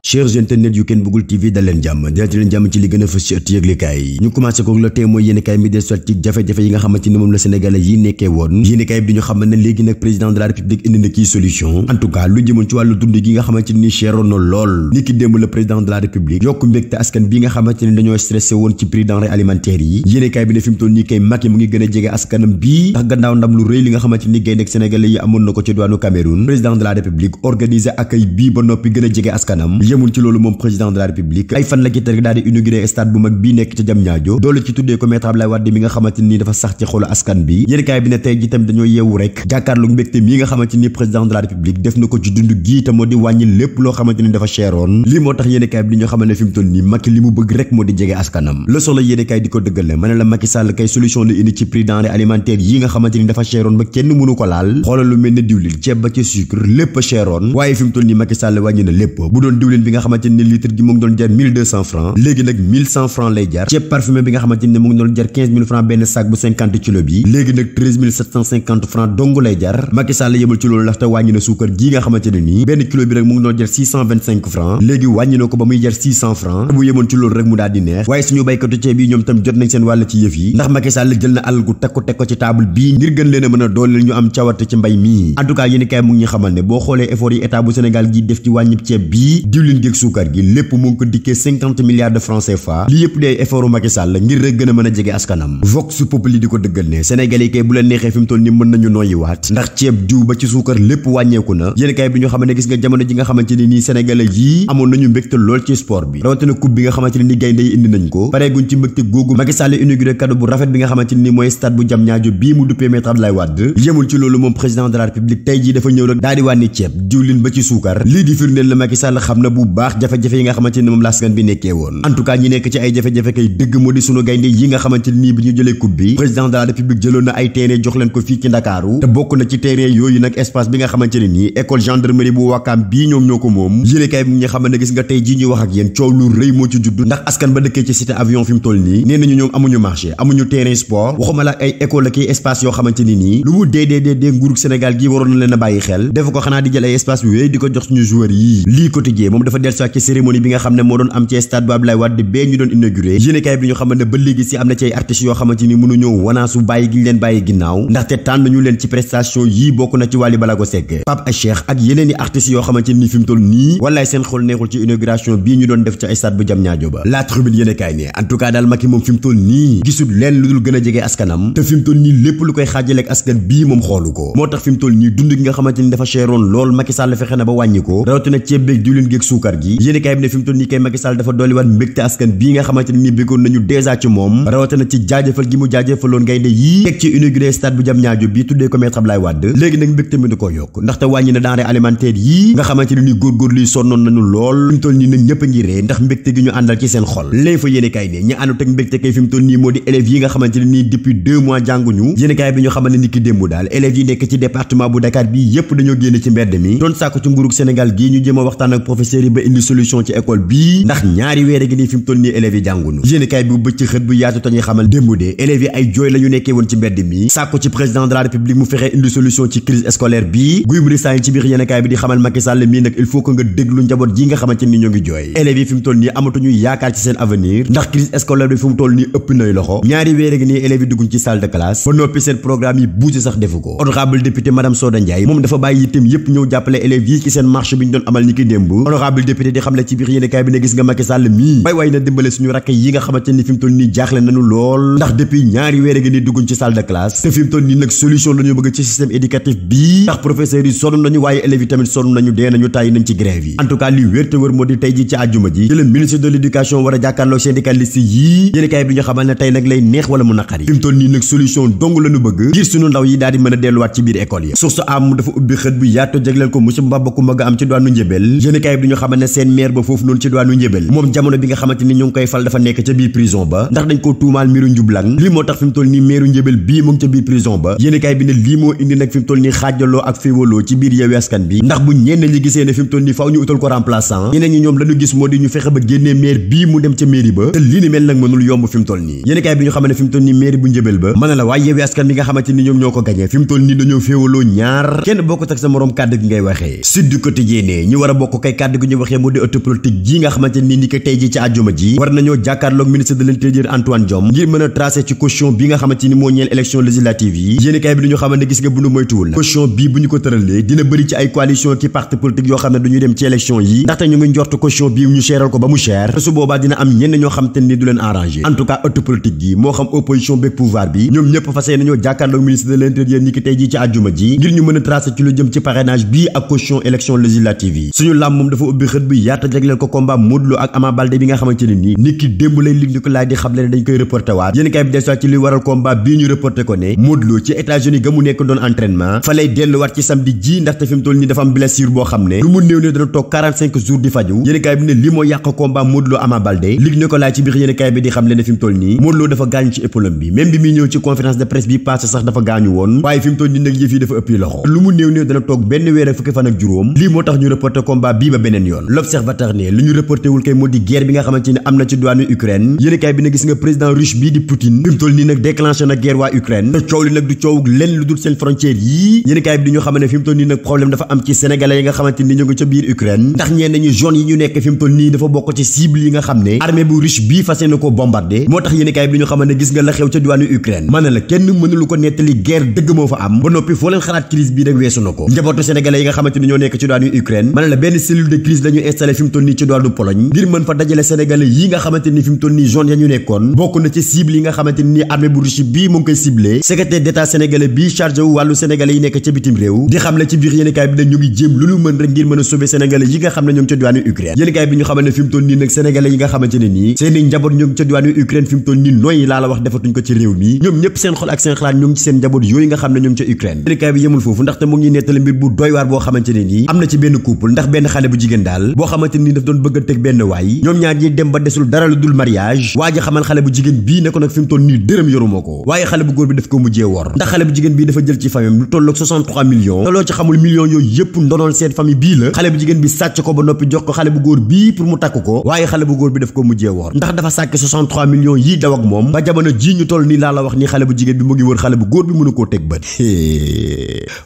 chers internet yu Ken Bougoul TV dal leen jàmm ci li gën a fës ci ëtt yëglekaay yi ñu commencé ko Le Témoin yéenekaay mi des ci jafe-jafe yi nga xamante ni moom la sénégalais yi nekkee woon yéenekaay bi di ñu xamal ne léegi nag président de la république indi na kii solution en tout cas lu jëmoon ci wàllu dund gi nga xamante ni cheroon na lool ni ki démb le président de la république yokk mbégte askan bi nga xamante ni dañoo stressé woon ci prix denrées alimentaires yi yéenekaay bi ne fi mu toll nii kay Macky mu ngi gën a jege askanam bii ndax gannaaw ndam lu rëy li nga xamante ni gaynde ak sénégalais yi amoon na ko ci diwaanu Cameroun président de la république organisé accueil bii ba noppi gën a jege askanam yemul ci loolu moom président de la république ay fan la ki rek daal di inauguré stade bu mag bii nekk ca Diamniadio doole ci tuddee ko Maître Abdoulaye Wade mi nga xamante ni dafa sax ci xolu askan bi yéenekaay bi ne tey ji tam dañoo yeewu rek jàkkaarlu mbégte mi nga xamante ni président de la république def na ko ci dund gii te moo di wàññi lépp loo xamante ni dafa cheroon lii moo tax yéenekaay bi di ñu xamal ne fi mu toll nii Macky li mu bëgg rek moo di jege askanam Le Soleil yéenekaay di ko dëggale ma ne la Macky Sall kay solution la indi ci prix denrées alimentaires yi nga xamante ni dafa cheroon ba kenn mënu ko laal xoolal lu mel ne diwlin ceeb ba ci sucre lépp cheroon waaye fi mu toll nii Macky Sall wàññi na lépp bu doon diwlin bi nga xamante ni litre gi mu ngi doon jar 1200 francs léegi nag 1100 francs lay jar ceeb parfumé bi nga xamante ni mu ngi doon jar 15000 francs benn sac bu 50 kilo bi léegi nag 13750 francs dong lay jar Macky Sall yemul ci loolu ndaxte wàññi na suukar gi nga xamante ne nii benn kilo bi rek mu ngi doon jar 625 francs léegi wàññi na ko ba muy jar 600 francs bu yemoon ci loolu rek mu daal di neex waaye suñu baykatu ceeb yi ñoom tam jot nañ seen wàll ci yëf yi ndax Macky Sall jël na alal gu teg ko ci table bii ngir gën leen a mën a dooleel ñu am cawarte ci mbay mii en tout cas yéen kay mu ngi ñu xamal ne boo xoolee effort yi état bu Sénégal gi def ci wàññi ceeb bii diwlin gi ak suukar gi lépp mu ngi ko dikkee 50 milliards de francs CFA li yëpp day effortu Macky Sall ngir rek gën a mën a jege askanam Vox Populi di ko dëggal ne Sénégalais yi kay bu leen neexee fi mu toll ni mën nañu noyyi waat ndax ceeb diw ba ci suukar lépp wàññeeku na yéen kay bi ñu xamante ne gis nga jamono ji nga xamante ne nii Sénégalais yi amoon nañu mbégte lool ci sport bi rawatina coupe bi nga xamante ne ni gaynde yi indi nañ ko pareeguñ ci mbégte googu Macky Sall inauguré cadeau bu rafet bi nga xamante ne ni mooy stade bu Diamniadio bii mu duppee Maître Abdoulaye Wade yemul ci loolu moom président de la république tey jii dafa ñëw rek daal di wàññi ceeb diwlin ba ci suukar lii di firndeel la Macky Sall xam na bu baax jafe-jafe yi nga xamante ne moom la askan bi nekkee woon en tout cas ñi nekk ci ay jafe-jafe kay dëgg moo di sunu gaynde yi nga xamante ni bi ñu jëlee coupe bi président de la république jëloon na ay terrain jox leen ko fii ci Ndakaaru te bokk na ci terrain yooyu nag espace bi nga xamante ne nii école gendarmerie bu Wakaam bii ñoom ñoo ko moom yéenekaay bi nga xamante ne gis nga tey jii ñuy wax ak yéen coow lu rëy moo ci judd ndax askan ba dëkkee ci cité avion fi mu toll nii nee nañu ñoom amuñu marché amuñu terrain sport waxuma la ay école ak espace yoo xamante ni nii lu mu dee nguurug Sénégal gi waroon na leen a bàyyi xel def ko xanaa di jël ay espace bi wéy di ko jox suñu joueurs yi lii quotidien moom dafa dellusiwaat ci cérémonie bi nga xam ne moo doon am ci stade bu Abdoulaye Wade bee ñu doon inauguré yéenekaay bi ñu xamante ne ba léegi si am na ci ay artistes yoo xamante ni mënuñoo wanaasu bàyyi gi ñu leen bàyyi ginnaaw ndaxte tànn ñu leen ci prestation yii bokk na ci Wally Ballago Seck Pape Cheikh ak yeneen i artistes yoo xamante ni fi mu toll nii wallaay seen xol neexul ci inauguration bii ñu doon def ci stade bu Diamniadio ba La Tribune yéenekaay ne en tout cas daal Macky moom fi mu toll nii gisul leen lu dul gën a jege askanam te fi mu toll nii lépp lu koy xaajale ak askan bii moom xoolu ko moo tax fi mu toll nii dund gi nga xamante ni dafa cheroon lool Macky Sall fexe na ba wàññi ko rawatina ceeb beeg diwlin gi ak suukar gi yéenekaay bi ne fi mu toll nii kay Macky Sall dafa dolliwaat mbégte askan bii nga xamante ni béggoon nañu déjà ci moom rawatina ci jaajëfal gi mu jaajëfaloon gaynde yii teg ci inauguré stade bu Diamniadio bi tuddee ko Maître Abdoulaye Wade léegi nag mbégte mi di ko yokk ndaxte wàññi na denrées alimentaires yii nga xamante ne ni góorgóorlu yi sonnoon nañu lool fi mu toll nii nag ñëpp a ngi ree ndax mbégte gi ñu àndal ci seen xol léegi fa yéenekaay ne ñi àndut ak mbégte kay fi mu toll nii moo di élèves yi nga xamante ne nii depuis 2 mois jànguñu yéenekaay bi ñu xamal ne ni ki démb daal élèves yi nekk ci département bu Dakar bi yépp dañoo génn ci mbedd mi doon sàkku ci nguurug Sénégal gii ñu jéem a waxtaan ak professeurs yi ba indi solution ci école bii ndax ñaari weere gi nii fi mu toll nii élèves yi jànguñu yéenekaay bi bu bëcc xët bu yaatu tañuy xamal démb de élèves yi ay jooy la ñu nekkee woon ci mbedd mi sàkku ci président de la république mu fexe indi solution ci crise scolaire bii Guy Marius Sagna ci biir yéenekaay bi di xamal Macky Sall mii nag il faut que nga déglu njaboot ji nga xamante ni ñoo ngi jooy élèves yi fi mu toll nii amatuñu yaakaar ci seen avenir ndax crise scolaire bi fi mu toll nii ëpp nay loxo ñaari weere gi nii élèves yi dugguñ ci salle de classe ba noppi seen programme yi buusi sax defu ko honorable député madame Soda Ndiaye moom dafa bàyyi itam yépp ñëw jàppale élèves yi ci seen marche bi ñu doon amal ni ki démb honorable député di xamle ci biir yéenekaay bi ne gis nga Macky Sall mii way na dimbale suñu rakk yi nga xamante ni fi mu toll nii jaaxle nañu lool ndax depuis ñaari weere gi nii dugguñ ci salle de classe te fi mu toll nii nag solution la ñu bëgg ci système éducatif bii ndax professeurs yi sonn nañu waaye élèves yi tamit sonn nañu dee nañu tàyyi nañ ci grève yi en tout cas li wér te wër moo di tey ji ci àjjuma ji ci le ministre de l'éducation war a jàkkaarloo syndicaliste yii yéenekaay bi ñu xamal ne tey nag lay neex wala mu naqari fi mu toll nii nag solution dong la ñu bëgg ngir suñu ndaw yi daal di mën a delluwaat ci biir école yi source am dafa ubbi xët bu yaatu jagleel ko monsieur Mbaba Coumba ga am ci diwaanu Njébel yéenekaay bi ñu xamal ne seen maire ba foofu noonu ci diwaanu Njébel moom jamono bi nga xamante ni ñu ngi koy fal dafa nekk ca biir prison ba ndax dañ ko tuumaal mbiru njublang lii moo tax fi mu toll nii maire Njébel bii mu ngi ca biir prison ba yéenekaay bi ne lii moo indi nag fi mu toll nii xaajaloo ak féewaloo ci biir Yewwi Askan bi ndax bu ñenn ñi gisee ne fi mu toll nii faaw ñu utal ko remplaçant ñeneen ñi ñoom lañu gis moo di ñu fexe ba génnee maire bii mu dem ca mairie ba te lii ni mel nag mënul yomb fi mu toll nii yéenekaay bi ñu xamal ne fi mu toll nii mairie bu Njébel ba mën na la waaye Yewwi Askan bi nga xamante ni ñoom ñoo ko gañee fi mu toll nii dañoo féewaloo ñaar kenn bokkut ak sa moroom kàddu gi ngay waxee Sud du Quotidien ñu war a bokk kay kàddu gi ni waxee moo di ëtt politique ji nga xamante ni ko tey ji ci àjjuma ji war nañoo jàkkaarloog ministre de l'intérieur Antoine Diome ngir mën a tracé ci caution bi nga xamante ni moo ñeel élection législative yi yéenekaay bi dañu xamante ne gis nga bu nu moytuwul caution bii bu ñu ko tëralee dina bëri ci ay coalition ki parti politique yoo xam ne duñu dem ci élection yi ndaxte ñu ngi njort caution bii ñu seeral ko ba mu cher te su boobaa dina am ñenn ñoo xamante ni du leen arrangé en tout cas ëtt politique gi moo xam opposition beeg pouvoir bi ñoom ñëpp fas yéene nañoo jàkkaarloog ministre de l'intérieur ni ki tey ji ci àjjuma ji ngir ñu mën a tracé ci lu jëm ci parrainage bii ak caution élection législative yi suñu làmb moom dafa ubbi xët bi yaata jagleel ko combat Modou Lo ak Ama Baldé bi nga xamante ne nii nit ki démb lay lig ni ko laaj di xam ne dañ koy reporté waat yéen kay bi des ci li waral combat bii ñu reporté ko ne Modou Lo ci États-Unis ga mu nekk doon entraînement fa lay delluwaat ci samedi ji ndaxte fi mu toll nii dafa am blessure boo xam ne lu mu néew ne dana toog 45 jours di faju yéen kay bi ne li moo yàq combat Modou Lo Ama Baldé lig ni ko laaj ci biir yéen kay bi di xam le ne fi mu toll nii Modou Lo dafa gaañu ci épaule bi même bi muy ñëw ci conférence de presse bi passé sax dafa gaañu woon waaye fi mu toll nii nag yëf yi dafa ëppi loxo lu mu néew ne dana toog benn weer ak fukki fan ak juróom lii moo tax ñu reporté combat bii ba beneen yoon l'observateur ne li ñu reporté wul kay moo di guerre bi nga xamante ni am na ci douane Ukraine yéen kay bi ne gis nga président russe bii di Poutine fi mu toll nii nag déclenché na guerre waa Ukraine te coow li nag du coow lenn lu dul seen frontières yii yéen kay bi di ñu xam ne fi mu toll nii nag problème dafa am ci sénégalais yi nga xamante ni ñu ngi ca biir Ukraine ndax ñenn ñi zone yi ñu nekk fi mu toll nii dafa bokk ci cible yi nga xam ne armée bu russe bii fas yéene ko bombardé moo tax yéen kay bi di ñu xam ne gis nga la xew ca douane Ukraine mën na la kenn mënulu ko nettali guerre dëgg moo fa am ba noppi foo leen xalaat crise bii rek weesu na ko njabootu sénégalais yi nga xamante ni ñoo nekk ci douane Ukraine mën na la benn cellule de crise la ñu installé fi mu toll nii ci douane Pologne ngir mën fa dajale sénégalais yi nga xamante ni fi mu toll nii zone ya ñu nekkoon bokk na ci cible yi nga xamante ni armée bu Russie bii mu ngi koy ciblé secrétaire d'état sénégalais bii chargé wu wàllu sénégalais yi nekk ca bitim réew di xam la ci biir yéenekaay bi ne ñu ngi jéem lu ñu mën rek ngir mën a sauver sénégalais yi nga xam ne ñoo ngi ca douane Ukraine yéenekaay bi ñu xamante ne fi mu toll nii nag sénégalais yi nga xamante ne nii seeni njaboot ñoo ngi ca douane Ukraine fi mu toll nii nooy laa la wax defatuñ ko ci réew mi ñoom ñëpp seen xol ak seen xalaat ñoo ngi ci seen njaboot yooyu nga xam ne ñoo ngi ca Ukraine yéenekaay bi yemul foofu ndaxte mu ngi nettali mbir bu doy waar boo xamante ne nii am na ci benn couple ndax benn xale bu jigéen daal boo xamante ni daf doon bëgg a teg benn waay ñoom ñaar ñi dem ba desul dara lu dul mariage waa ji xamal xale bu jigéen bii ne ko nag fi mu toll nii dërëm yoruma ko waaye xale bu góor bi daf ko mujjee wor ndax xale bu jigéen bii dafa jël ci famille lu tolloog 63 millions te loo ci xamul millions yooyu yëpp ndonoon seen famille bii la xale bu jigéen bi sàcc ko ba noppi jox ko xale bu góor bii pour mu takk ko waaye xale bu góor bi daf ko mujjee wor ndax dafa sàcc 63 millions yi daw ak moom ba jamono ji ñu toll nii laa la wax ni xale bu jigéen bi mu ngi wër xale bu góor bi mënu koo teg bët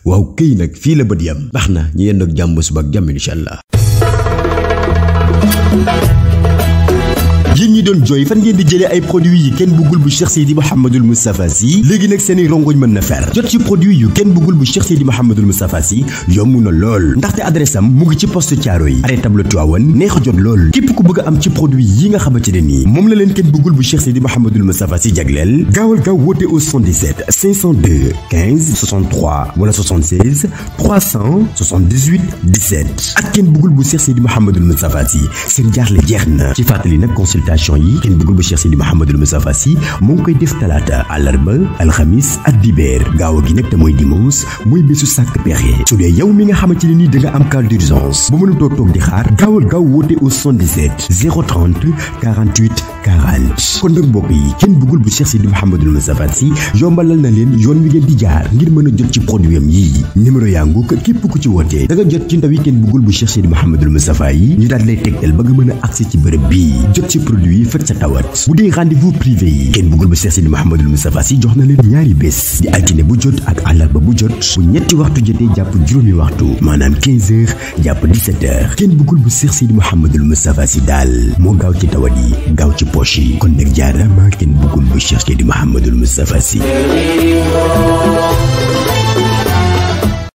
waaw këy nag fii la bët yam baax na ñu yend ak jàmm suba ak jàmm insha Allah yéen ñi doon jooy fan ngeen di jëlee ay produits yi kenn bëggul bu Cheikh Seydi Mouhamadoul Moustapha Sy léegi nag seeni rongoñ mën na fer jot ci produit yu kenn bëggul bu Cheikh Seydi Mouhamadoul Moustapha Sy yomb na lool ndaxte adresse am mu ngi ci poste Thiaroye arrêt tableau Tivaouane neex a jot lool képp ku bëgg a am ci produit yi nga xamante ne nii moom la leen kenn bëggul bu Cheikh Seydi Mouhamadoul Moustapha Sy jagleel gaawal gaaw woote au 77 502 15 63 wala 76 378 17 ak kenn bëggul bu Cheikh Seydi Mouhamadoul Moustapha Sy seen jaaxle jeex na ci fàttali nag consultation yi kenn bëggul bu Cheikh Seydi Mouhamadoul Moustapha Sy moo ngi koy def talaata àllarba alxamis ak dibeer gaaw gi nag te mooy dimanche mooy bésu sàkk pexe su dee yow mi nga xamante ne nii da nga am cas d'urgence ba mënutoo toog di xaar gaawal gaaw woote au 77 030 48 40 kon nag mbokk yi kenn bëggul bu Cheikh Seydi Mouhamadoul Moustapha Sy yombalal na leen yoon wi ngeen di jaar ngir mën a jot ci produit am yii numéro yaa ngu képp ku ci wootee da nga jot ci ndaw yi kenn bëggul bu Cheikh Seydi Mouhamadoul Moustapha yi ñu daal lay tegtal ba nga mën a accès ci bërëb bii jot ci produit yi faj sa tawat bu dee rendez-vous privé yi kenn bëggul bu Cheikh Seydi Mouhamadoul Moustapha Sy jox na leen ñaari bés di altine bu jot ak àllarba bu jot bu ñetti waxtu jotee jàpp juróomi waxtu maanaam 15 heures jàpp 17 heures kenn bëggul bu Cheikh Seydi Mouhamadoul Moustapha Sy daal moo gaaw ci tawat yi gaaw ci poche yi kon nag jaarama kenn bëggul bu Cheikh Seydi Mouhamadoul Moustapha Sy